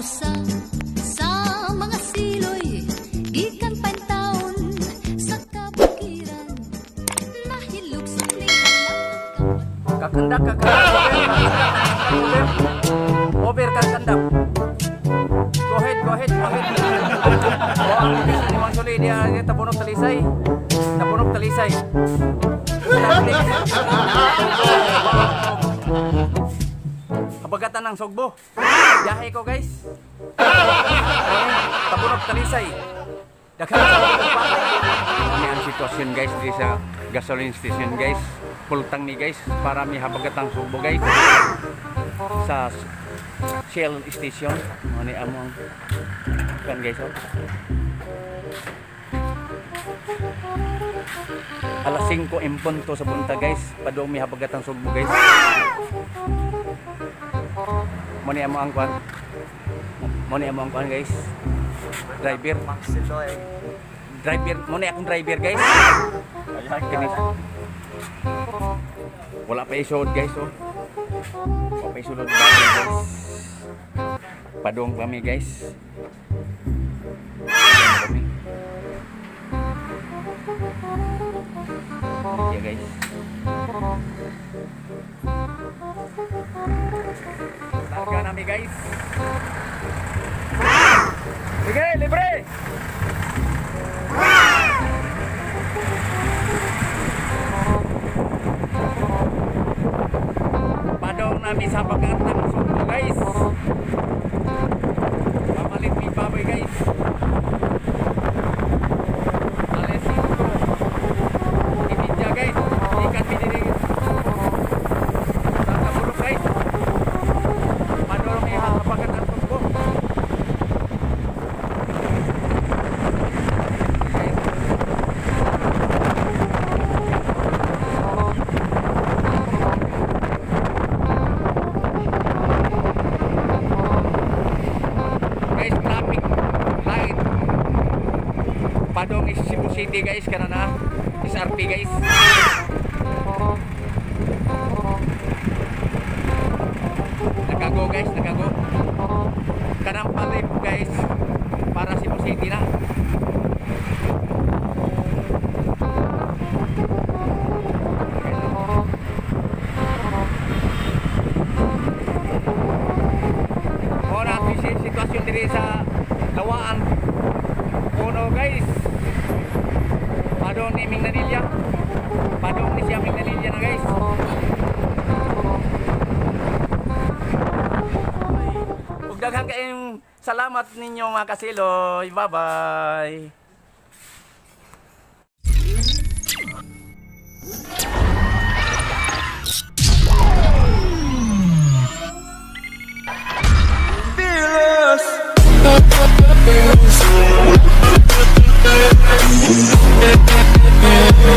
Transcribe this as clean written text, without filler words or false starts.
Usa sa mga siloy gikan pa taon sa kabukiran nahilugsok ni halang. Kakandak, kakandak, over, over, over, kakandak. Go ahead, go ahead, go ahead. Oh, ang location ni Mang Suli, diya, diya, Tabunok Talisay. Tabunok Talisay. Habagatan ng Sugbo. Biyahe ko, guys. Tabunok Talisay. Daghan sa Ini ang sitwasyon, guys, di sa gasoline station, guys. Full tank ni, guys, para mi habagatang Sugbo, guys. Sa Shell station. Mo ni among kan, guys, oh. Alas 5 en punto sa buntag, guys. Padung mi habagatang Sugbo, guys. Mo ni amo ang kwan. Mo ni amo ang kwan, guys. Driver. Driver, mo ni akong driver, guys. Kinis. Wala pa isuod, guys, oh. Wala pa isuod, guys. Padung kami, guys. Padung kami. Yeah, guys. Larga nami, guys. Sige, libre! Padong nami sa Habagatang Sugbo, guys. Pamalit mi baboy, guys. Alas 5:30, guys. Ikat mi diri. Sa Tabunok, guys. Padong mi Habagatang Sugbo. Guys. Guys, traffic light. Padong is Cebu City, guys, kana na. SRP, guys. Nakago, guys, nakago. Kanang palip, guys, para Cebu City na. Guys, oh. Mao na ang sitwasyon diri sa Lawaan. Uno, guys. Padong ni Minglanilla. Padong ni siya Minglanilla na, guys. Ug daghan kayong salamat ninyo, mga kasiloy. Bye-bye.